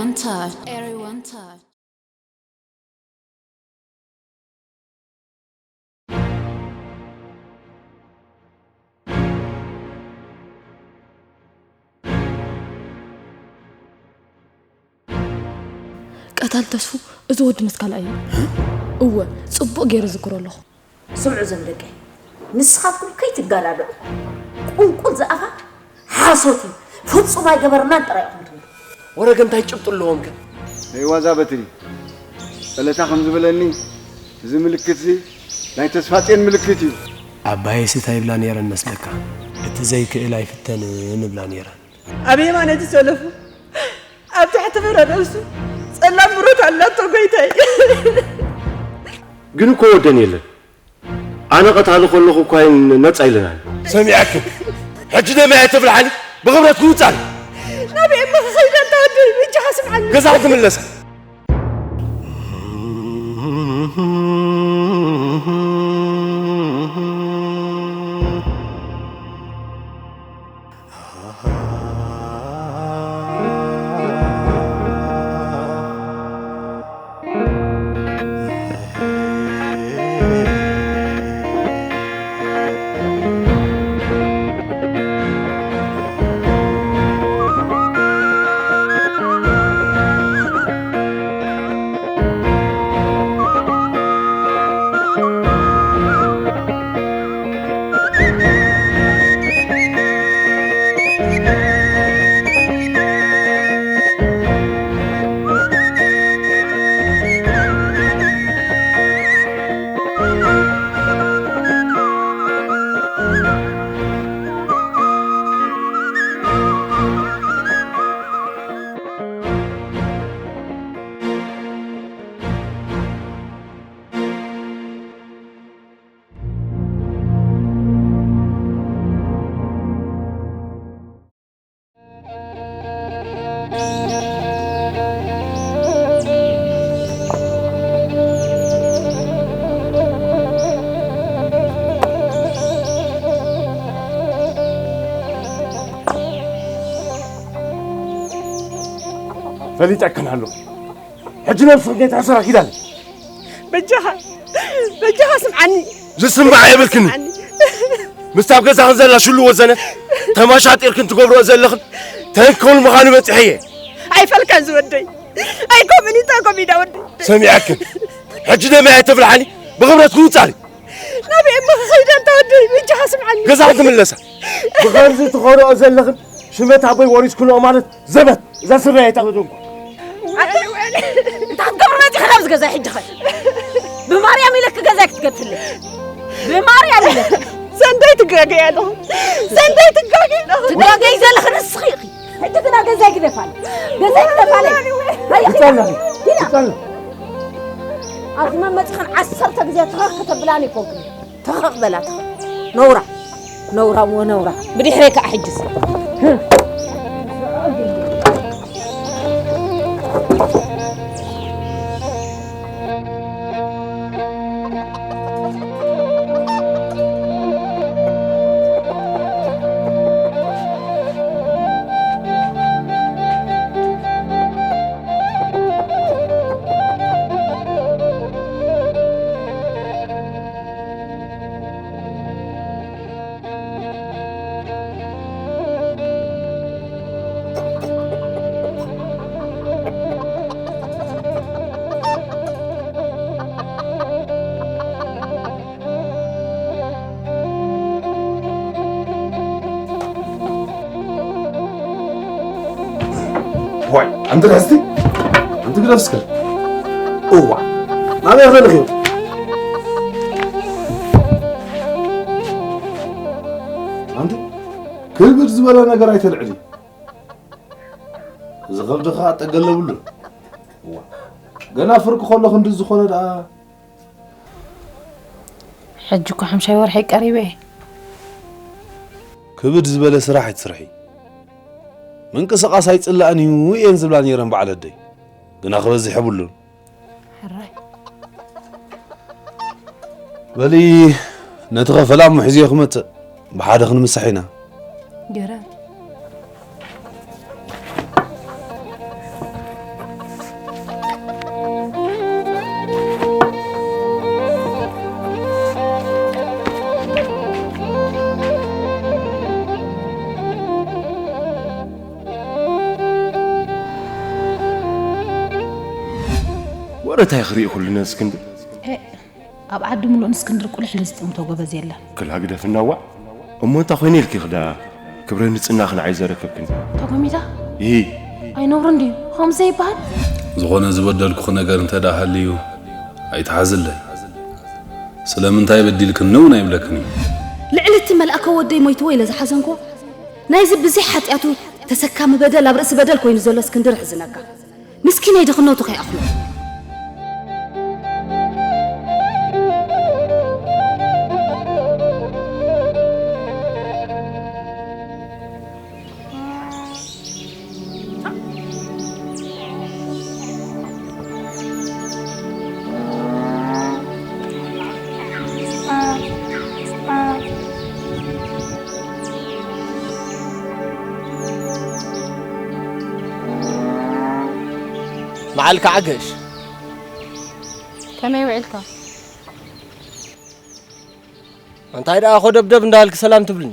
One touch. Everyone touch. ቀታል ተስፉ፣ እዚ ወዲ ምስ ካልኣይ እዩ። እወ፣ ጽቡቕ ገይሩ ዝክሮ ኣለኹ። ስምዑ እዞም ደቀይ፣ ንስኻትኩም ከይትጋዳድዑ። ቁንቁል ዝኣፋ ሓሶት እዩ፣ ፍጹም ኣይገበርናን ጥራይ ኢኹም ትብሉ። ወረገ እንታይ ጭብጢ ኣለዎም ከ? ናይ ዋዛ በትሪ። ጸለታ ከም ዝበለኒ፣ እዚ ምልክትዚ ናይ ተስፋጼን ምልክት እዩ። ኣባየስ እንታይ ይብላ ነይረን መስለካ? እቲ ዘይክእል ኣይፍተንን እብላ ነይረን። ኣብ የማነይቲ ሰለፉ፣ ኣብ ትሕቲ ፍረ ነብሱ ጸላም ብረት ኣላቶ ጎይታይ። ግን እኮ ወደን የለን። ኣነ ቀታሊ ከለኹ እኳ ነጻ ኢለናኒ። ሰሚዐክን። ሕጂ ደመይ ኣይተፍልሓኒ፣ ብኽብረት ክውጻኒ። ናበይ እሞ ክኸይድ ኣንታ ወደይ፣ ብጃኻ ስምዓኒ። ገዛ ክትምለሳ። ፈሊጠክን ኣለኹ። ሕጂ ነብስኺ ከይትሕስራ ኪዳን። በጃኻ፣ በጃኻ ስምዓኒ። ዝስማዕ የብልክን። ስምዓኒ። ምስታ ኣብ ገዛኽን ዘላ ሽሉ ወዘነ ተማሻጢርክን ትገብርኦ ዘለኽን ተንኮል ምዃኑ በጺሐ እየ። ኣይፈልካን ዝወደይ። ኣይኮምን ይጠቆም ኢዳ ወደይ። ሰሚዐክን። ሕጂ ደመይ ኣይተፍልሓኒ። ብኽብረት ክውጻኒ። ናበይ እሞ ክኸይድ ኣንታ ወደይ? በጃኻ ስምዓኒ። ገዛኽን ትምለሳ። ብኸምዚ ትኸድኦ ዘለኽን ሽመት ኣቦይ ወሪስክንኦ ማለት ዘበት፣ እዛ ስረይ ኣይጠቕምን እኮ። ኣታ እንታይ ክትገብር መጺኻ ናብዚ ገዛይ ሕጂ ኸ? ብማርያም ኢለኪ ገዛይ ክትገድፍለይ። ብማርያም ኢለኪ። ሰንደይ ትጋገይ ኣለኹ። ሰንደይ ትጋገይ ኣለኹ። ትጋገይ ዘለኺ ንስኺ ኢኺ። ሕጂ ግና ገዛይ ግደፋለይ። ገዛይ ግደፋለይ። ሃየ ኪዳ። ይጻላል። ኪዳ። ይጻላል። ኣብዚ መመጺኽን ዓሰርተ ግዜ ትኸኽ ከተብላኒ ኣይኮንክን። ተኸቕ በላ ተኸቕ። ነውራ። ነውራ እሞ ነውራ። ብድሕረይ ከኣ ሕጅስ። ዋይ፣ ኣንቲ ርሕስቲ፣ ኣንቲ ግደፍ እስከ። እዋ፣ ናበይ ክደልኽዮ? ኣንቲ ክብድ ዝበለ ነገር ኣይተልዕሊ። እዚ ከብድኻ ጠገለ ብሉ። እዋ፣ ገና ፍርቂ ከሎ ክንዲ ዝኾነ ደኣ። ሕጂ እኮ ሓምሻይ ወርሒ ቀሪበ እየ። ክብድ ዝበለ ስራሕ ኣይትስርሒ። ምንቅስቓስ ኣይጽላእን እዩ እየን ዝብላ ነይረን በዓል ኣደይ። ግና ክበዝሕ የብሉን። ሕራይ። በሊ ነቲ ኸፈላ እሞ ሒዘዮ ክመጽእ። ብሓደ ክንምሳሕ ኢና። ገረም። ወረ እንታይ ክርኢ ኩሉ ነዚ እስክንድር? ሄ፣ ኣብ ዓዲ ምሉእ ንእስክንድር ቁልሕ ኢሉ ዝጥምቶ ጎበዝ የለን። ክላ ግደፍና ዋዕ። እሞ እንታይ ኮይነ ኢልኪ ክዳ ክብረ ንጽህናኺ ንዓይ ዘረከብክኒ? ተጎሚታ? ይሂ። ኣይነውርን ድዩ? ከምዚ ዘይበሃል? ዝኾነ ዝበደልኩኺ ነገር እንተ ደኣ ሃልዩ ኣይትሓዝለይ። ስለምንታይ በዲልክኒ እውን ኣይብለክን እዩ። ልዕሊ እቲ መልኣከ ወደይ ሞይትዎ ኢለ ዝሓዘንኩ፣ ናይዚ ብዘይ ሓጢኣቱ ተሰካሚ በደል ኣብ ርእሲ በደል ኮይኑ ዘሎ እስክንድር ኣሕዝነካ። ምስኪነይ ድኽነቱ ከይኣኽሎ። መዓልካ ዓገሽ። ከመይ ውዒልካ? እንታይ ደኣ ኮደብደብ እንዳልክ ሰላም ትብልኒ?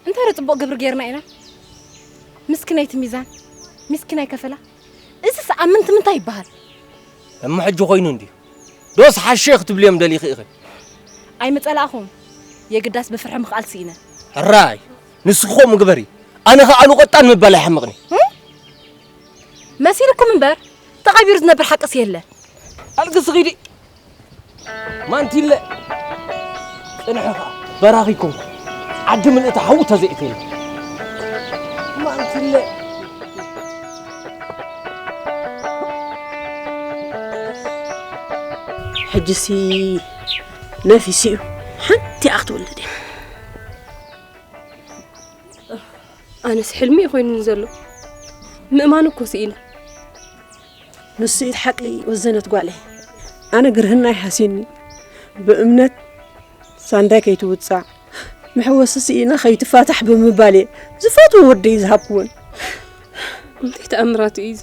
እንታይ ዶ ጽቡቕ ግብሪ ጌርና ኢና? ምስኪነይቲ ሚዛን፣ ምስኪናይ ከፈላ። እዚስ ኣብ ምንት ምንታይ ይበሃል? እሞ ሕጂ ኮይኑ እንድዩ። ዶስ ሓሼ ክትብልዮም ደሊኺ ኢኺ? ኣይምጸላእኹም። የግዳስ ብፍርሒ ምኽኣል ስኢነ። ሕራይ፣ ንስኺ ከምኡ ግበሪ። ኣነ ኸኣ ኣሉ ቀጣን ምባል ኣይሓምቕኒ። እም? መሲልኩም እምበር፣ ተቐቢሩ ዝነብር ሓቅስ የለ። ኣልግስ ኺዲ። ማንቲለ። ጽንሒ ኸኣ በራኺ ኮንኩ። ዓዲ ምልእቲ ሓዊ ተዘይእትየለ። ማንቲለ። ሕጂሲ ነፊስ እዩ። ሓንቲ እያ ክትወልድ እያ። ኣነስ ሕልሚ እዩ ኮይኑኒ ዘሎ። ምእማን እኮ ስኢነ። ንሱ እዩ እቲ ሓቂ ወዘነት ጓለይ። ኣነ ግርህና ይሃስየኒ። ብእምነት ሳንዳይ ከይትውጻዕ፣ መሕወሲ ስኢና ከይትፋታሕ ብምባል እየ ዝፈትዎ ወደይ ዝሃብክወን። እንታይ ተኣምራት እዩ እዚ?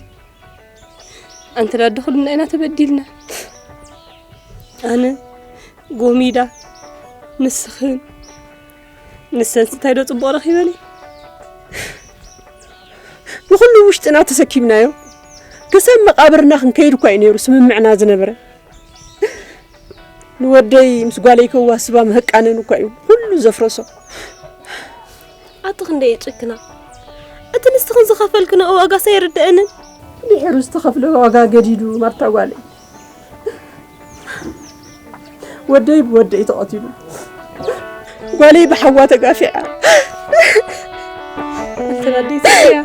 ኣንተ ዳዲ ኩልና ኢና ተበዲልና። ኣነ፣ ጎሚዳ፣ ንስኽን፣ ንሰንስ እንታይ ዶ ጽቡቕ ረኺበን እዩ? ንኹሉ ውሽጥና ተሰኪምናዮ። ክሳብ መቓብርና ክንከይድ እኳ እዩ ነይሩ ስምምዕና ዝነበረ። ንወደይ ምስ ጓለይ ከዋስባ ምህቃነን እኳ እዩ ኩሉ ዘፍረሶ። ኣቲ ክንደይ ይጭክና። እቲ ንስኽን ዝኸፈልክንኦ ዋጋስ ኣይርድአንን። ድሕሩ ዝተኸፍለ ዋጋ ገዲዱ ማርታ ጓለይ። ወደይ ብወደይ ተቐቲሉ። ጓለይ ብሓዋ ተጋፊዓ። እንተ ኣደይ ስያ።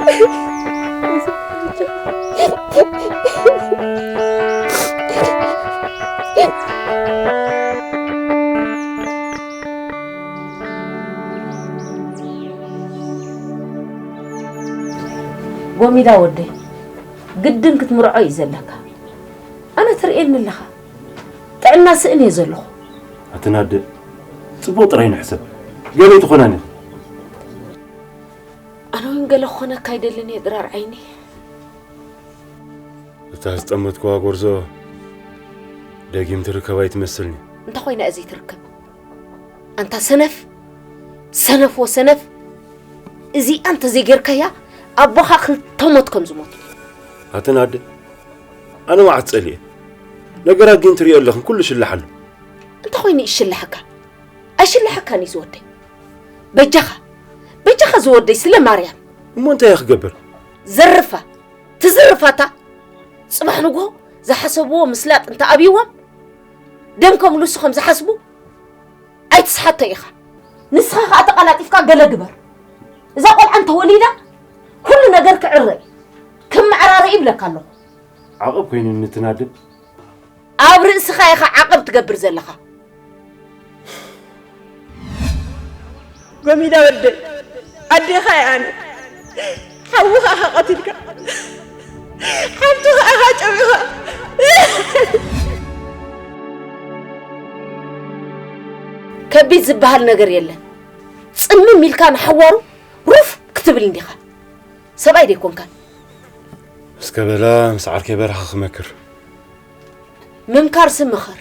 ጎሚዳ ወደይ፣ ግድን ክትምርዖ እዩ ዘለካ። ኣነ ትርእየኒ ኣለኻ። ጥዕና ስእን እየ ዘለኹ። ኣቲ ናደ፣ ጽቡቕ ጥራይ ንሕሰብ። ገለ ኣይትኾናን ኢኺ። ኣነ እውን ገለ ክኾነካ ኣይደልን እየ፣ ድራር ዓይኒ። እታ ዝጠመትክዋ ጎርዞ ደጊም ትርከብ ኣይትመስልኒ። እንታይ ኮይና እያ ዘይትርከብ? ኣንታ ሰነፍ፣ ሰነፍ ወሰነፍ፣ እዚኣ እንተ ዘይጌርካያ ኣቦኻ ክልተ ሞት ከም ዝሞት። ኣቲ ናደ፣ ኣነ መዓት ጸሊኤ። ነገራት ግን ትሪኦ ኣለኽን፣ ኩሉ ሽላሕ ኣሎ። እንታይ ኮይኑ ይሽልሓካ? ኣይሽልሓካን እዩ ዝወደይ። በጃኻ፣ በጃኻ ዝወደይ ስለ ማርያም። እሞ እንታይ እየ ክገብር? ዘርፋ፣ ትዝርፋታ። ጽባሕ ንግሆ ዝሓሰብዎ ምስላጥ እንተ ኣብይዎም፣ ደም ከምልሱ ከም ዝሓስቡ ኣይትስሓቶ ኢኻ። ንስኻ ኸኣ ተቐላጢፍካ ገለ ግበር። እዛ ቆልዓ እንተወሊዳ፣ ኩሉ ነገር ክዕረ እዩ። ክመዓራረ ይብለካ ኣለኹ። ዓቐብ ኮይኑኒ እቲ ናደ። ኣብ ርእስኻ ኢኻ ዓቐብ ትገብር ዘለኻ። ጎሚዳ ወደይ፣ ኣዴኻ እየ ኣነ። ሓውኻ ኢኻ ቀቲልካ። ሓብትኻ ኢኻ ጨዊኻ። ከቢድ ዝበሃል ነገር የለን። ጽምም ኢልካ ንሓዋሩ ሩፍ ክትብል እንዲኻ። ሰብኣይ ደይኮንካን። እስከ በላ ምስ ዓርከይ በረኻ ክመክር። ምምካርሲ ምኸር።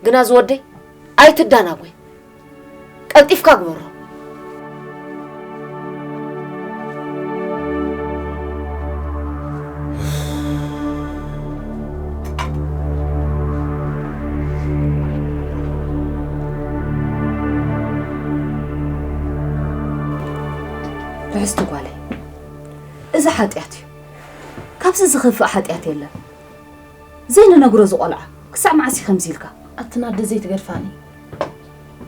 ግና ዝወደይ ኣይትዳናጎይ። ቀልጢፍካ ግበሮ። ርሕስቲ ጓለይ፣ እዚ ሓጢኣት እዩ። ካብዚ ዝኸፍእ ሓጢኣት የለን። ዘይንነግሮ ዝቖልዓ ክሳዕ መዓስ እዩ ከምዚ ኢልካ? ኣትናደ ዘይትገድፋኒ።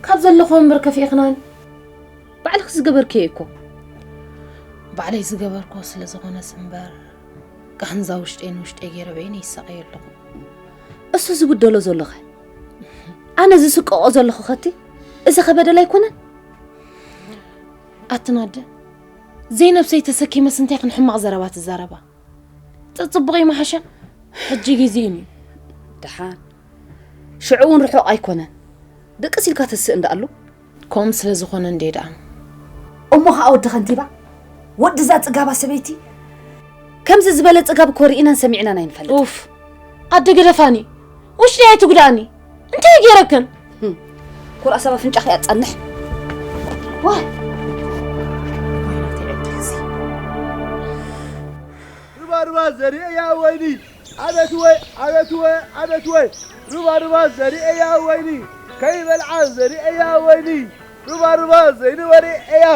ካብ ዘለኹ እምበር ከፊእኽናኒ። ባዕልኺ ዝገበርክዮ እኮ። ባዕለይ ዝገበርኮ ስለ ዝኾነስ እምበር፣ ቃንዛ ውሽጠይ ንውሽጠይ ገይረ በይነ ይሳቐየ ኣለኹ። እሱ ዝብደሎ ዘሎኸ? ኣነ ዝስቀኦ ዘለኹ ኸቲ፣ እዚ ኸ በደል ኣይኮነን? ኣትናደ፣ ዘይነብሰይ ተሰኪመስ እንታይ ክን ሕማቕ ዘረባ ትዛረባ? ጽጽቡቕ ይመሓሻ። ሕጂ ግዜ እዩ። ደሓን። ሽዑ እውን ርሑቕ ኣይኮነን። ድቅስ ኢልካ ተስእ እንዳኣሉ። ከምኡ ስለ ዝኾነ እንዴ ደኣ። እሞ ኸኣ ወዲ ኸንቲባ፣ ወዲ እዛ ጽጋባ ሰበይቲ፣ ከምዚ ዝበለ ጽጋብ እኮ ርኢናን ሰሚዕናን ኣይንፈልጥ። ኡፍ፣ ኣደ ገደፋኒ፣ ውሽጢ ኣይትጉዳእኒ። እንታይ ገይረክን? ህም፣ ኩራ ሰብ ኣፍንጫ ከይኣጻንሕ። ዋይ። ዋይ ናተይ ዕድል እዚ። ርባርባ ዘሪአያ ወይኒ ኣቤት ወይ ኣቤት ወይ ኣቤት ወይ ርባርባ ዘሪአያ ወይኒ ከይበልዓ ዘሪአያ ወይኒ ርባርባ ዘይንበሪ እያ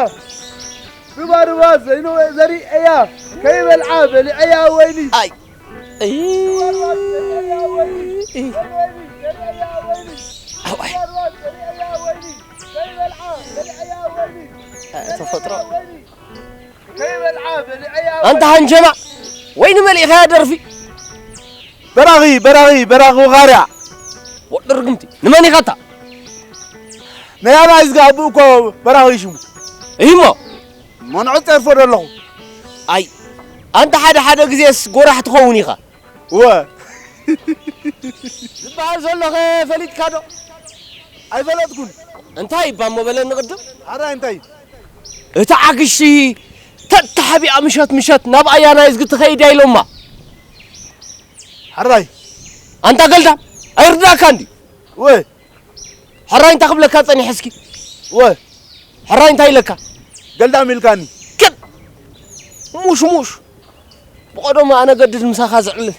ርባርባ ዘይንበ ዘሪአያ ከይበልዓ በሊዐያ ወይኒ ኣይ እይ ርባርባ ዘሪአያ ወይኒ ወይኒ ዘሪአያ ወይኒ ኣዋይ ርባርባ ዘሪአያ ወይኒ ከይበልዓ በሊዐያ ወይኒ ተፈጥሮ ከይበልዓ በሊዐያ ኣንታ ሃንጀማ ወይኒ መሊእኻያ ደርፊ በራኺ በራኺ በራኺ ወኻርያ ወዲ ርግምቲ ንመን ኢኻታ ናይ ኣባይ ዝጋብኡ እኮ በራኺ ሽሙ እሂሞ መንዑ ጸርፎ ደለኹ ኣይ ኣንታ ሓደ ሓደ ግዜስ ጎራሕ ትኸውን ኢኻ ወ ዝበሃል ዘሎኸ ፈሊጥካ ዶ ኣይፈለጥኩን እንታይ እባ እሞ በለኒ ቅድም ሓራይ እንታይ እቲ ዓግሽቲ ተተሓቢኣ ምሸት ምሸት ናብ ኣያናይ ዝግ ትኸይድ እያ ኢሎማ ሓራይ ኣንታ ገልዳ ኣይርዳእካ እንዲ ወ ሕራይ እንታይ ክብለካ ጸኒሐ እስኪ ወ ሕራይ እንታይ ኢለካ ገልዳም ኢልካኒ ክድ ሙሽሙሽ ብቐደሙ ኣነ ገድድ ምሳኻ ዝዕልል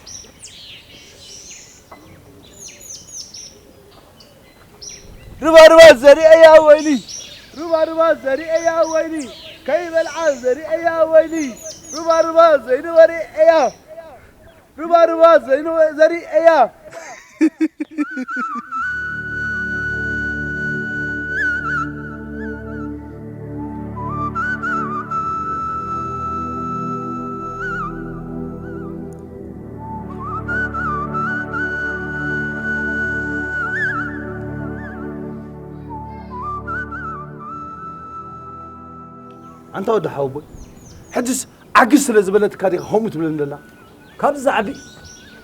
ርባ ርባ ዘሪአያ ወይኒ ርባ ርባ ዘሪአያ ወይኒ ከይበልዓ ዘሪአያ ወይኒ ርባ ርባ ዘይንበሪ እያ ርባ ርባ ዘይንበ ዘሪአያ ኣንታ ወዲ ሓወቦይ ሕጅስ ዓግሽ ስለ ዝበለትካ ዲኻ ከምኡ ትብለኒ ዘላ ካብዚ ዝዓቢ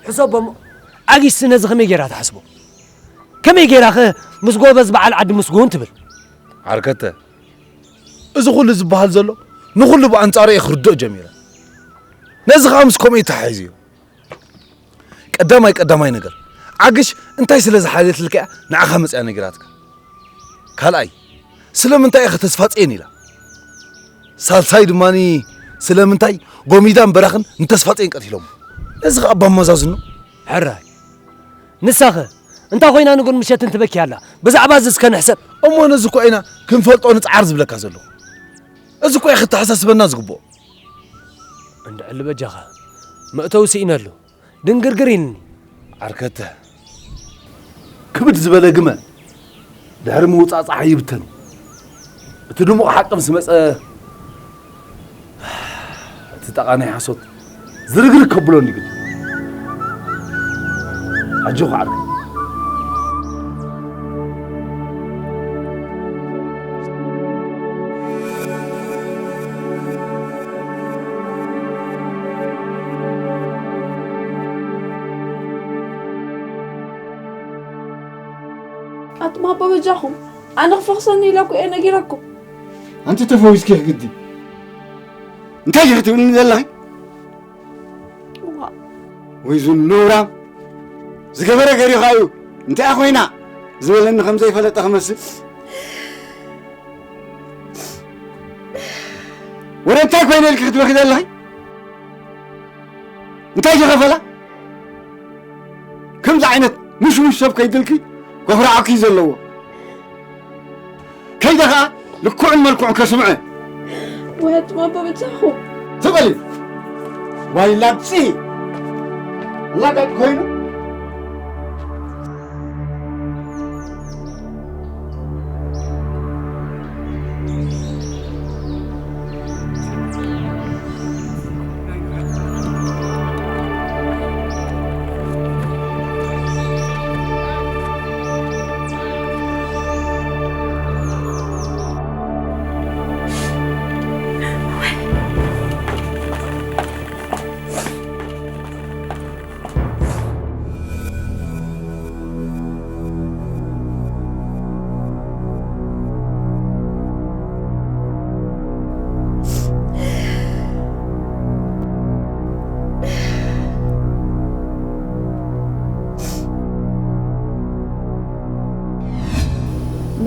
ሕሰቦ እሞ ኣጊስ ነዚ ከመይ ጌራ ትሓስቦ? ከመይ ጌራኸ ምስ ጎበዝ በዓል ዓዲ ምስጉን ትብል? ዓርከተ እዚ ኩሉ ዝበሃል ዘሎ ንኹሉ ብኣንጻሩ እየ ክርድኦ ጀሚረ። ነዚ ኸኣ ምስ ከምኡ ይተሓሒዝዮ። ቀዳማይ ቀዳማይ ነገር ዓግሽ እንታይ ስለ ዝሓለየትልካ እያ ንዓኻ መጺኣ ነጊራትካ? ካልኣይ ስለምንታይ ኢኻ ተስፋጽየን ኢላ? ሳልሳይ ድማ ስለምንታይ ጎሚዳን በራኽን ንተስፋጽየን ቀቲሎሞ? ነዚ ኸኣ ባመዛዝኖ። ሕራይ ንሳኸ እንታይ ኮይና ንጉን ምሸት እንትበኪ ኣላ? ብዛዕባ እዚ እስከ ንሕሰብ። እሞ ነዚ እኮ ኢና ክንፈልጦ ንጽዓር ዝብለካ ዘለኹ። እዚ እኮ እዩ ክተሓሳስበና ዝግብኦ። እንድዕሊ በጃኻ መእተዊ ስኢነሉ ድንግርግር ኢልኒ። ዓርከተ ክብድ ዝበለ ግመ ድሕሪ ምውጻእ ጸሓይ ይብተን። እቲ ድሙቕ ሓቂ ምስ መጸ እቲ ጠቓናይ ሓሶት ዝርግርግ ከብሎኒ ግዲ። ኣጆኻ ዓርከይ። ኣቱም ኣቦ በጃኹም ኣነ ክፈኽሰኒ ኢለ እኮ እየ ነጊረኩም። ኣንቲ ተፈዊስኪ ክግዲ እንታይ ኢኺ ትብልኒ ዘለኺ? እዋ ወይ ዙን ነውራም ዝገበረ ገሪኻ እዩ እንታይ ኮይና ዝበለኒ ከም ዘይፈለጠ ክመስል ወረ እንታይ ኮይነ ኢልኪ ክትበኺ ዘለኺ? እንታይ ዝኸፈላ? ከምዚ ዓይነት ምሽሙሽ ሰብ ከይድልኪ ከኹርዓኪ እዩ ዘለዎ። ከይደ ኸዓ ልክዑን መልክዑን ከስምዐ። ወያት ማባ በጻኹ። ትበሊ። ዋይ ላግጺ። ላጋጭ ኮይኑ።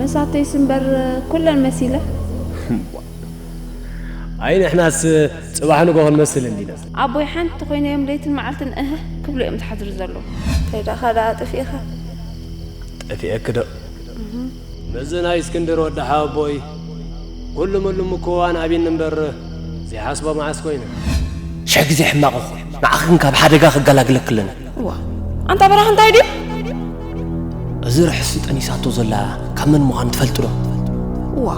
መሳተይስ እምበር ኩለን መሲለ። ኣይ ንሕናስ ጽባሕ ንጎ ክንመስል እንዲና። ኣቦይ ሓንቲ ኮይነዮም ለይትን መዓልትን እህ ክብሉ እዮም ዝሓድሩ ዘለዉ። ከይዳኻ ደኣ ጠፊእኻ? ጠፊኤኪ ዶ? ምስዚ ናይ እስክንድር ወዲ ሓወቦይ ኩሉ ምሉም እኮ ኣንኣቢኒ እምበር ዘይሓስቦ መዓስ ኮይነ። ሽሕ ግዜ ሕማቕ እኹ ንዓኽን ካብ ሓደጋ ክገላግለኪ ኣለኒ። እዋ ኣንታ በራኽ እንታይ ድዩ? እዚ ርሕሲ ጠኒሳቶ ዘላ ካብ መን ምዃኑ ትፈልጢ ዶ? እዋ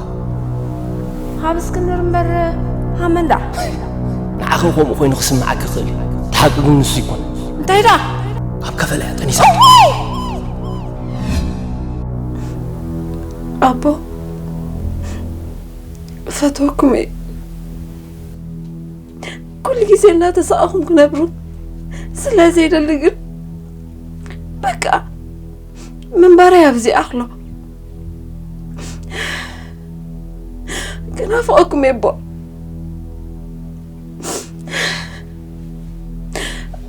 ካብ እስክንድር እምበር ካብ መን ደኣ? ንዓኺ ከምኡ ኮይኑ ክስምዓኪ ይኽእል እዩ። እቲ ሓቂ ግን ንሱ ይኮነ። እንታይ ደኣ? ካብ ከፈላ እያ ጠኒሳቶ። ኣቦ፣ እፈትወኩም እየ። ኩሉ ግዜ እናተሳቐኹም ክነብሩ ስለ ዘይደሊ ግን በቃ ምንባረይ ኣብዚኣ ኣኽሎ። ክናፍቐኩም እየ ኣቦ።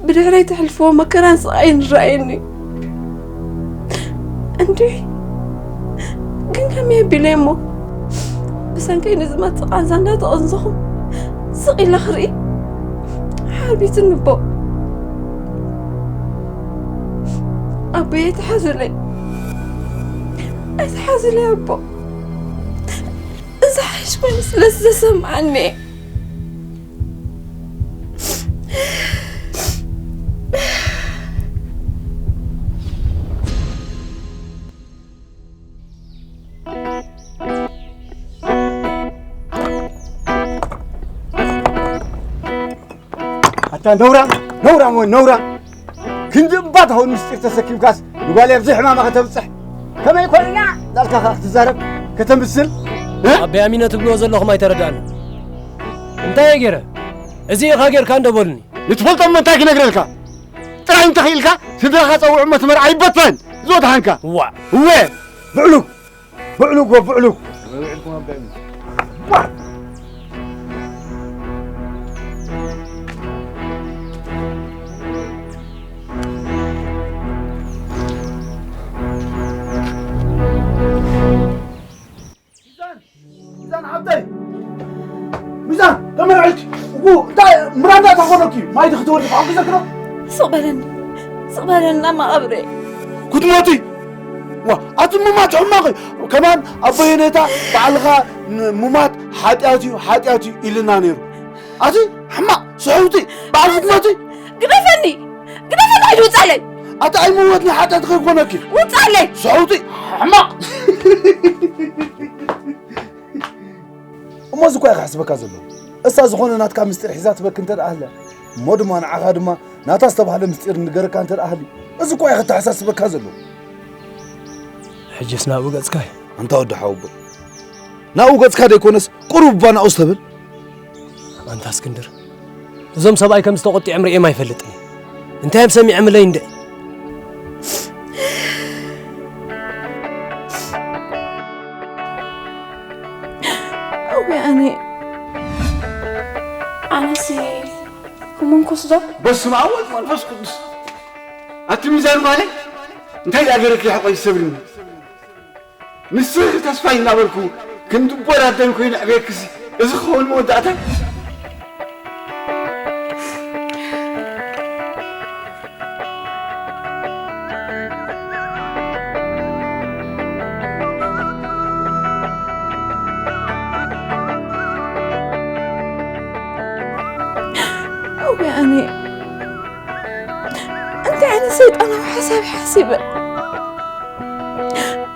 ብድሕረይ ተሕልፍዎ መከራን ስቓይን ይረኣየኒ እዩ። እንድዒ ግን ከመይ ኣቢለ እሞ ብሰንከይ ንዝመጽእ ቃንዛ እንዳተቐንዘኹም ስቕ ኢለ ክርኢ ሓርቢትኒ እቦ። ኣቦይ ኣይትሓዙለይ፣ ኣይትሓዙለይ ኣቦ። እዚ ሓይሽ ኮይኑ ስለ ዝተሰምዓኒ እየ። ኣታ ነውራም፣ ነውራም ወይ ነውራም። ክንዲ እባ ትኸውን ምስጢር ተሰኪምካስ ንጓል ኣብዚ ሕማማ ከተብጽሕ። ከመይ ኮይና ላልካ ከኣ ክትዛረብ ከተምስል? እ? ኣበይ ኣሚነ ትብልዎ ዘለኹም ኣይተረዳእን። እንታይ እየ ገይረ? እዚ ኢኻ ጌርካ እንዶ በሉኒ። ንትፈልጦ እሞ እንታይ ክነግረልካ? ጥራይ እንተኽኢልካ ስድራኻ ጸውዕ እሞ እቲ መርዓ ይበተን። ዝወድሓንካ። እዋ። እወ፣ ብዕሉግ። ብዕሉግ ወብዕሉግ። ሚዛን፣ ሚዛን ሓብተይ፣ ሚዛን ተመርዕልኪ። እጉ እንታይ ምራንዳ ተኾነኪ? ማይ ድኽትወዲ ፋም ክዘክሮ? ስቕ በለኒ፣ ስቕ በለኒ ናብ መቓብረይ። ክትሞቲ? ዋ፣ ኣቲ ሙማት ሕማቕ እዩ። ከማን ኣቦይ ነታ ባዕልኻ ን-፣ ሙማት ሓጢኣት እዩ፣ ሓጢኣት እዩ ኢልና ነይሩ። ኣቲ ሕማቕ ስሕውቲ፣ ባዕልኺ ትሞቲ? ግደፈኒ፣ ግደፈኒ፣ ኣይትውጻለይ። ኣቲ ኣይምወትኒ ሓጢኣት ከይኮነኪ። ውጻለይ። ስሕውቲ፣ ሕማቕ። እሞ እዚ እኳ እዩ ከሕስበካ ዘለዎ። እሳ ዝኾነ ናትካ ምስጢር ሒዛ ትበኪ እንተ ደኣ ሃልያ፣ እሞ ድማ ንዓኻ ድማ ናታ ዝተባህለ ምስጢር ንገረካ እንተ ደኣ ሃልዩ፣ እዚ እኳ እዩ ከተሓሳስበካ ዘለዎ። ሕጅስ ናብኡ ገጽካ እዩ። ኣንታ ወዲ ሓወቦይ፣ ናብኡ ገጽካ ደይኮነስ ቁሩብ እባ ናብኡ ዝተብል። ኣንታ እስክንድር፣ እዞም ሰብኣይ ከም ዝተቖጢዖም ርእዮም ኣይፈልጥን እየ። እንታይ እዮም ሰሚዖምለይ እንደ? ኣውያኒ፣ ኣነሲ ክምንኩስ ዶ? በስመ ኣብ ወወልድ ወመንፈስ ቅዱስ። ኣቲ ሚዛን ጓለይ፣ እንታይ ደኣ ገይረኪ ሓቆይ ዝሰብርኒ? ንስኺ ተስፋይ እናበልኩ ክንዲ ቦር ኣደይ ኮይኑ ኣዕብየክሲ፣ እዚ ክኸውን መወዳእታ? ሰይጣናዊ ሓሳብ ሓሲበ።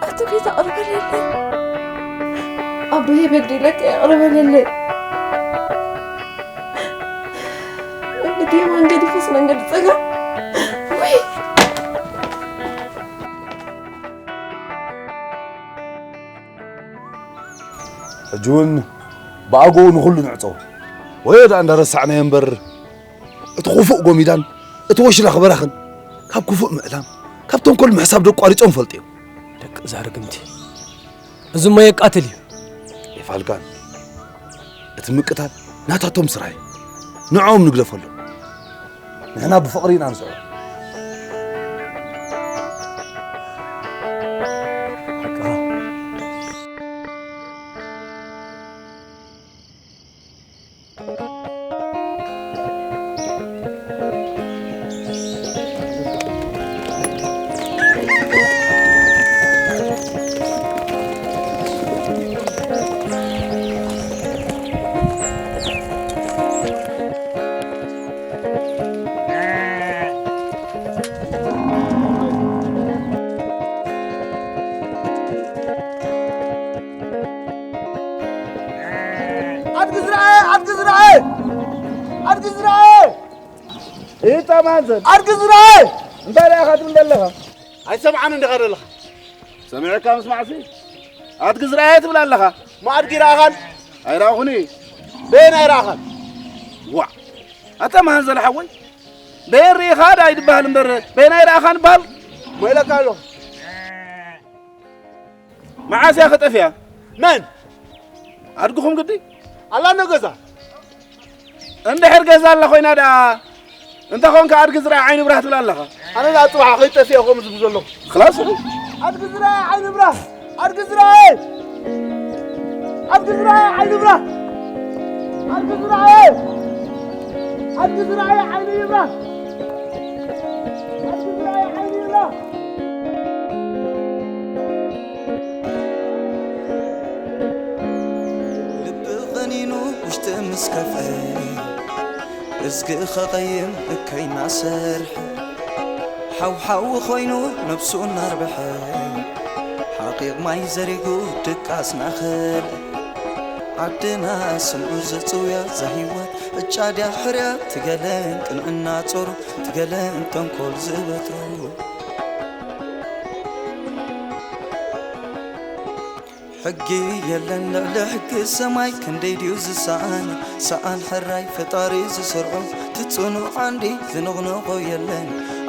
ኣቶ ጌታ፣ ይቕረ በለለይ። ኣቦይ በዲለካ፣ ይቕረ በለለይ። መንገዲ የማን ገዲፈስ መንገዲ ጸጋም። ውይ! ሕጂ እውን ብኣግኡ ንኹሉ ንዕጾ። ወዮ ደኣ እንዳረሳዕናዮ እምበር፣ እቲ ክፉእ ጎሚዳን እቲ ወሽላኽ በራኽን ካብ ክፉእ ምእላም፣ ካብ ተንኮል ምሕሳብ ዶ ኣቋሪጾም ፈልጡ እዮም? ደቂ እዛ ርግምቲ፣ እዚ እሞ የቃትል እዩ። የፋልካን፣ እቲ ምቅታል ናታቶም ስራሕ እዩ። ንዕኦም ንግደፈሎም። ንሕና ብፍቕሪ ኢና ንስዕሮ። ሓቅኻ። ኣድጊ ዝረኣየ፣ ኣድጊ ዝረኣየ፣ ኣድጊ ዝረኣየ። ይጠማዘን። ኣድጊ ዝረኣየ። እንታይ ደኣ ኢኻ ትብል ዘለኻ? ኣይሰምዓን እንዲኻ ዘለኻ። ሰሚዕካ ምስማዕሲ ኣድጊ ዝረኣየ ትብል ኣለኻ። እሞ ኣድጊ ይረኣኻን? ኣይረኣኹን። በየን ኣይረኣኻን? ዋዕ! ኣታ መሃንዘል ሓወይ፣ በየን ርኢኻ ደኣ ይድበሃል እምበር፣ በየን ኣይረኣኻን ይበሃል? እሞ ኢለካ ኣለኹ። መዓስ እያ ኸጠፍያ? መን? ኣድግኹም ግዲ? ኣላ እንዶ ገዛ። እንድሕር ገዛ ኣላ ኮይና ደኣ፣ እንተ ኾንካ ኣድጊ ዝረኣየ ዓይኒ ብራህ ትብል ኣለኻ። ኣነ ደኣ ጽባሕ ከይጠፍእ እየ ከምኡ ዝብል ዘለኹ። ክላስ። ኣድጊ ዝረኣየ ዓይኒ ብራህ! ኣድጊ ዝረኣየ! ኣድጊ ዝረኣየ ዓይኒ ብራህ! ኣድጊ ዝረኣየ! ኣድጊ ዝረኣየ ዓይኒ ይብራህ! ኣድጊ ዝረኣየ ዓይኒ ይብራህ! ልቢ ቐኒኑ ውሽጢ ምስ ከፍአ፣ እዝጊ ኸቐይም እከይ እናሰርሐ፣ ሓውሓው ኾይኑ ነብሱ እናርብሐ፣ ሓቒቕ ማይ ዘሪጉ ድቃስ እናኸልአ፣ ዓድና ስምዑ ዘጽውያ እዛ ህይወት፣ ዕጫ ድያ ሕርያ ትገለን ቅንዕና ጾሩ፣ ትገለን ተንኮል ዝበትሩ። ሕጊ የለን ልዕሊ ሕጊ ሰማይ፣ ክንደይ ድዩ ዝሰኣን ሰኣን ሕራይ ፈጣሪ ዝሰርዖ፣ ትጽኑዕ ዓንዲ ዝንቕንቖ የለን።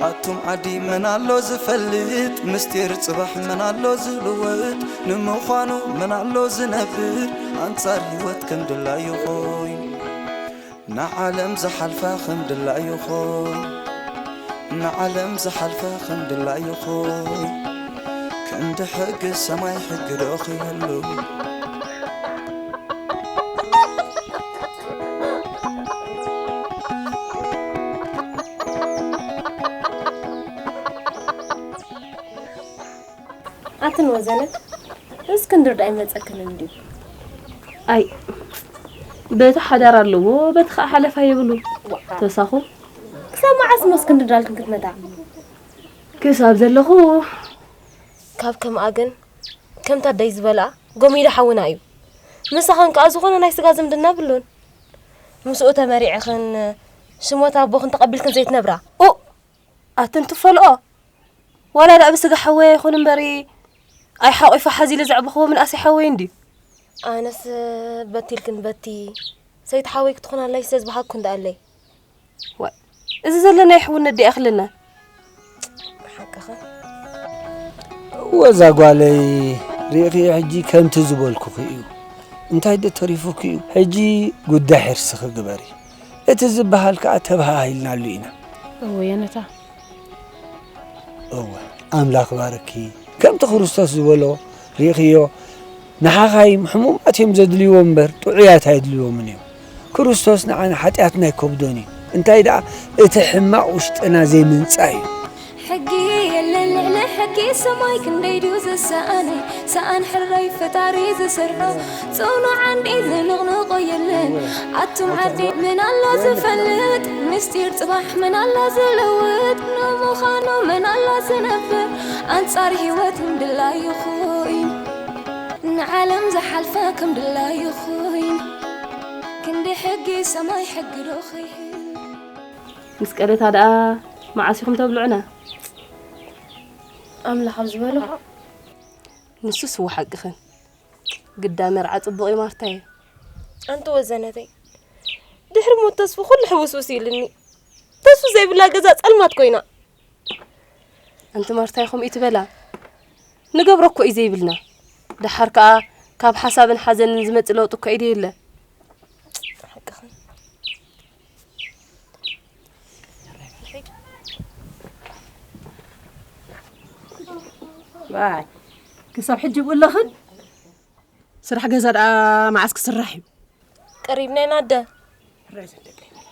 ኣቱም ዓዲ መን ኣሎ ዝፈልጥ ምስጢር ጽባሕ፣ መን ኣሎ ዝልወጥ ንምዃኑ፣ መን ኣሎ ዝነብር ኣንጻር ህይወት ከም ድላዩ ኮይኑ። ንዓለም ዝሓልፋ ከም ድላዩ ኾይ፣ ንዓለም ዝሓልፋ ከም ድላዩ ኾይ፣ ክንዲ ሕጊ ሰማይ ሕጊ ዶ ክህሉ? ኣትን ወዘነ፣ እስክንድር ዶ ኣይመጸክንን ድዩ? ኣይ፣ በቲ ሓዳር ኣለዎ፣ በቲ ኸኣ ሓለፋ የብሉ። ዋእ። ተሳኹ። ክሳብ መዓስ እሞ እስክንድር ዳልክን ክትመታ? ክሳብ ዘለኹ። ካብ ከምኣ ግን፣ ከምታ ኣደይ ዝበልኣ፣ ጎሚዶ ሓውና እዩ። ምሳኽን ከኣ ዝኾነ ናይ ስጋ ዝምድና ብሉን። ምስኡ ተመሪዕኽን፣ ሽሞት ኣቦኽን ተቐቢልክን ዘይትነብራ። ኡ! ኣትን ትፈልኦ? ዋላ ደኣ ብስጋ ሓወይ ኣይኹን እምበሪ፣ ኣይ ሓቂፋ ሓዚለ ዘዕበኽዎ ምንኣሰይ ሓወይ እንድዩ። ኣነስ በቲ ኢልክን በቲ ሰይቲ ሓወይ ክትኾናለይ ስለ ዝበሃግኩ እንዳ ኣለይ። ዋይ፣ እዚ ዘለና ይሕውነት ድኣ ክልና። ሓቅኻ። እወ፣ እዛ ጓለይ ርኢኽዮ፣ ሕጂ ከምቲ ዝበልኩኺ እዩ። እንታይ ዶ ተሪፉኪ እዩ? ሕጂ ጉዳይ ሕርስኺ ግበሪ። እቲ ዝበሃል ከኣ ተበሃሂልናሉ ኢና። እወ፣ የነታ። እወ፣ ኣምላኽ ባርኪ። ከምቲ ክርስቶስ ዝበሎ ርኢኽዮ፣ ንሓኻይም ሕሙማት እዮም ዘድልይዎም እምበር ጥዑያት ኣየድልይዎምን እዮም። ክርስቶስ ንዓና ሓጢኣትና ኣይከብዶን እዩ። እንታይ ደኣ እቲ ሕማቕ ውሽጥና ዘይምንጻእ እዩ። ሕጊ የለን ልዕሊ ሕጊ ሰማይ ክንደይ ድዩ ዝሰኣነ? ሰኣን ሕራይ ፈጣሪ ዝሰርሖ ጽኑዕ ዓንዲ ዝንቕንቖ የለን። ኣቱም ዓዲ መን ኣሎ ዝፈልጥ? ምስጢር ጽባሕ መን ኣሎ ዝልውጥ? ንምዃኑ መን ኣሎ ዝነብር? ኣንጻር ህይወት ምድላይ ይኹይን፣ ንዓለም ዝሓልፈ ከም ድላይ ይኹይን። ክንዲ ሕጊ ሰማይ ሕጊ ዶ ኸይህን? ምስ ቀደታ ደኣ መዓስ ኢኹም ተብልዑና? ኣምላኽ ኣብ ዝበሎ። ንሱስ እወ ሓቅኽን። ግዳ መርዓ ጽቡቕ እዩ ማርታየ። ኣንቲ ወዘነተይ፣ ድሕሪ ሞት ተስፉ ኩሉ ሕውስውስ ኢሉኒ። ተስፉ ዘይብላ ገዛ ጸልማት ኮይና። ኣንቲ ማርታይ ከምኡ ትበላ? ንገብሮ እኮ እዩ ዘይብልና። ደሓር ከኣ ካብ ሓሳብን ሓዘንን ዝመጽእ ለውጢ እኮ እዩ የለ። ሓቅኽን። ዋይ፣ ክሳብ ሕጂ ይብኡ ኣለኽን? ስራሕ ገዛ ደኣ መዓስ ክስራሕ እዩ? ቀሪብና ኢና ኣደ። ሕራይ ዘን ደቀይ በላ።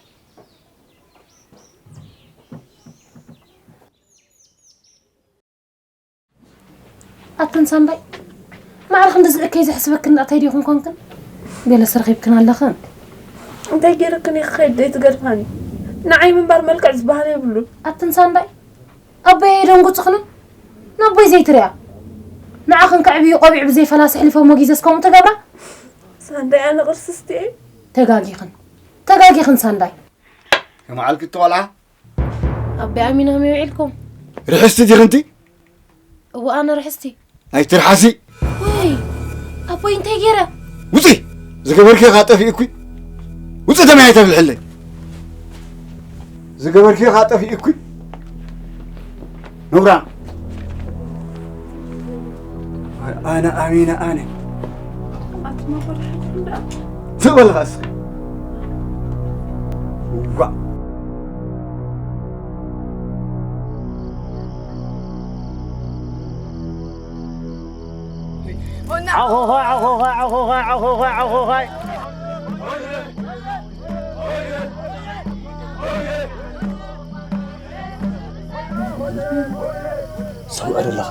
ኣተን ሳምባይ፣ ማዕረ ክንዲ ዝእከይ ዘሕስበክን እንታይ ዲኹን ኮንክን? ገለስ ረኺብክን ኣለኽን? እንታይ ገይረክን ኢኺ ከይድ ዘይትገድፋኒ? ንዓይ ምንባር መልክዕ ዝበሃል የብሉን። ኣተን ሳምባይ፣ ኣቦይ ኣየደንጉጽኽን? ንኣቦይ ዘይትሪኣ? ንዓኽን ከዕብዩ ቆቢዕ ብዘይ ፈላሲ ኣሕሊፎሞ ግዜ እስከምኡ ትገብራ? ሳንዳይ፣ ኣነ ቅርስስቲ እየ። ተጋጊኽን። ተጋጊኽን ሳንዳይ። የመዓልኪ እትቆልዓ? ኣቦይ ኣሚንኹም ይውዒልኩም? ርሕስቲ ዲኽንቲ? እወ፣ ኣነ ርሕስቲ። ኣይትርሓሲ። ወይ፣ ኣቦይ እንታይ ገይረ? ውፂ! ዝገበርኪ ኸዓ ጠፊእኩ። ውፂ ተመይ ኣይተብልሕለይ። ዝገበርኪ ኸዓ ጠፊእኩ። ነውራም። ኣነ ኣሚነ ኣነ። ኣትማ ፈርሐት እንዳ። ትበልኻ እስኺ። ዋ። ዓኾዃይ፣ ዓኾዃይ፣ ዓኾዃይ፣ ዓኾዃይ፣ ዓኾዃይ። ሰምዖ ዶ ኣለኻ?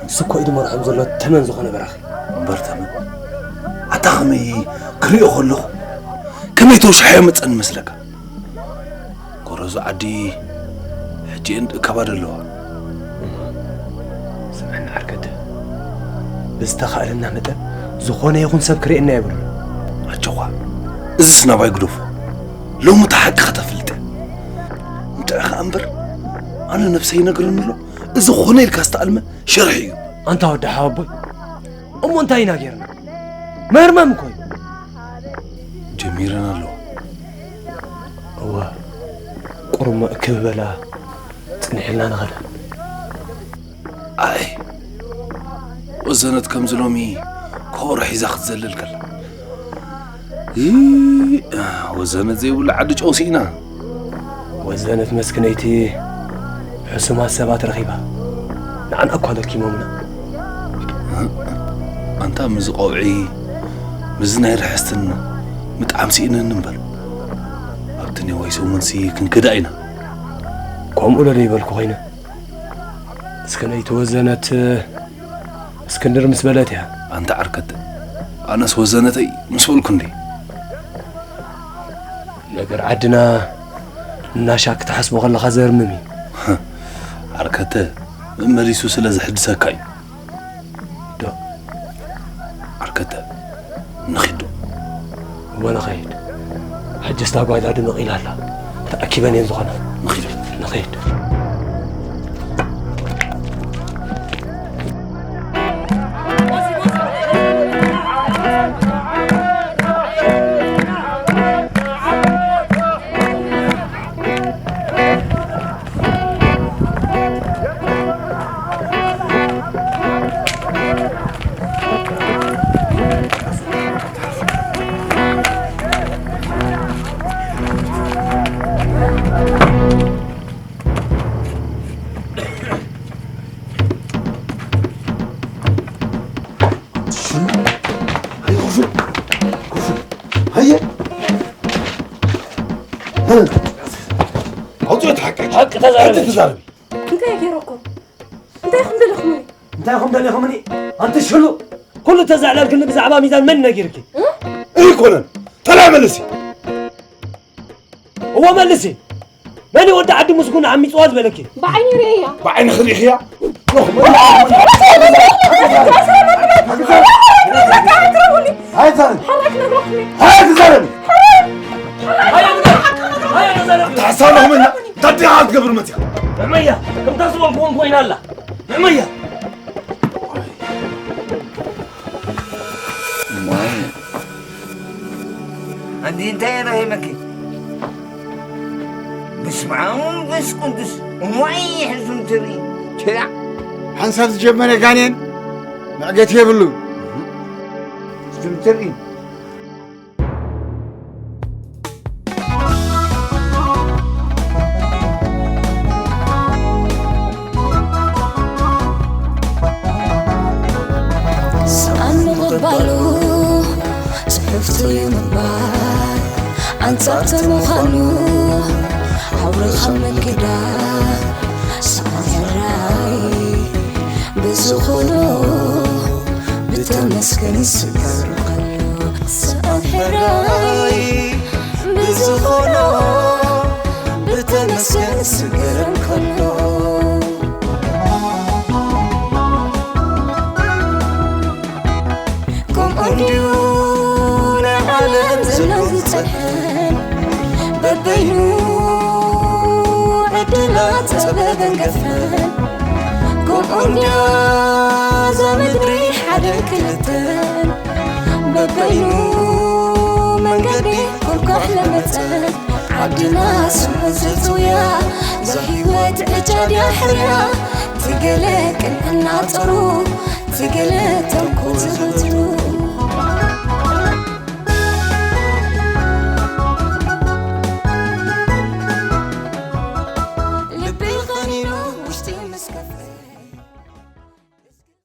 ንሱ እኮ እዩ ዝመርሖም ዘሎ ተመን ዝኾነ በራኺ። እምበር ተመን? ኣታ ከመይ ክሪኦ ከለኹ ከመይ ተውሽሓዮ መጸኒ መስለካ? ጎረዞ ዓዲ ሕጂ እየን እከባ ዘለዋ። ስምዐኒ ዓርከተ፣ ብዝተኻእለና መጠን ዝኾነ ይኹን ሰብ ክርእየና የብሉ። ኣጆኻ፣ እዝስ ናባይ ግደፎ። ሎሚ እቲ ሓቂ ከተፍልጥ እያ። እንታይ ኸኣ እምበር፣ ኣነ ነብሰይ ይነግረኒ ኣሎ፣ እዚ ኾነ ኢልካ ዝተኣልመ ሸርሒ እዩ። ኣንታ ወዲ ሓወቦይ፣ እሞ እንታይ ኢና ጌርና? ምህርማም እኮ እዩ። ጀሚረን ኣለዋ። እወ፣ ቁሩብ እሞ እክብ በላ፣ ጽንሕ ኢልና ንኸዳ። ኣይ፣ ወዘነት ከምዚ ሎሚ ኮቦሮ ሒዛ ክትዘልል ከላ። ይ-፣ ወዘነት ዘይብሉ ዓዲ ጨው ስኢና። ወዘነት መስክነይቲ ሕሱማት ሰባት ረኺባ። ንዓና እኳ ለኪሞምና። ኣንታ ምስዚ ቀውዒ፣ ምስዚ ናይ ርሕስትን ምጥዓም ስኢነኒ እምበር። ኣብቲ ኔዋይ ሰሙንሲ ክንክዳ ኢና። ከምኡ ዶ ዘይበልኩ ኮይነ? እስክነይቲ ወዘነት እስክንድር ምስ በለት እያ። ኣንታ ዓርከተ፣ ኣነስ ወዘነተይ ምስ በልኩ እንዴ። ነገር ዓድና እናሻ ክትሓስቦ ከለኻ ዘርምም እዩ። ዓርከተ፣ መመሊሱ ስለ ዘሕድሰካ እዩ። ዶ? ዓርከተ፣ ንኺድ ዶ? እወ፣ ንኸይድ። ሕጅስ እታ ጓይላ ድምቕ ኢላ ኣላ። ተኣኪበን እየን ዝኾና። ንኺድ። ንኸይድ። ሃየ ኮፍ በል። ኮፍ በል። ሃየ። ኣውፅኦ እቲ ሓቂ። ሓቂ ተዛረብ። ሓቂ ተዛረብ። እንታይ ገይረኩም? እንታይ ኢኹም ደሊኹምኒ? እንታይ ኢኹም ደሊኹምኒ? ኣንቲ ሽሉ፣ ኩሉ ተዘዕለልክኒ ብዛዕባ ሚዛን መን ነጊርኪ? ኣይኮነን። ተላይ መልሲ። እዎ መልሲ። መን እዩ ወዲ ዓዲ ምስጉን ዓሚፅዋ ዝበለኪ? ብዓይኒ ርእያ። ብዓይኒ ክሪእኽያ? ኣይዛረብ። ኣይትዛረብ። ኣታ ሓሳብ ለኹም እና ዳዲኻ ክትገብር መፅያ። መመያ ከምታ ዝበልኩዎም ኮይና ኣላ። መመያ ኣንዲ እንታይ ረኺበኪ? በስመ ኣብ ወመንፈስ ቅዱስ እዋይ ሕሱም ትርኢ ትላ ሓንሳብ ዝጀመረ ጋኔን መዕገቲ የብሉን። ሕሱም ትርኢ ሰኣን ምቕባሉ ጽሕፍቱ እዩ ምባል ኣንጻር ተምዃኑ ሓውርኻ ምግዳል ሰኣን ሕራይ ብዝኾኖ ብተመስገን ይስገር ከሎ ሰኣን ሕራይ ብዝኾኖ ብተመስገን ይስገር ከሎ ከምኡ እንድዩ ናይ ዓለም ዘሎ ዝጸንሐን በበይኑ ዕድላት ጸበበን ገፈን ከምኡ እንድያ እዛ ምድሪ ሓደን ክልተን በበይኑ መንገዲ ኮልኳሕ ለመጸን ዓድና ስሙ ዘጽውያ እዛ ህይወት ዕጫ ድያ ሕርያ ትገለ ቅንዕና ጸሩ ትገለ ተንኮል ዝኸትሉ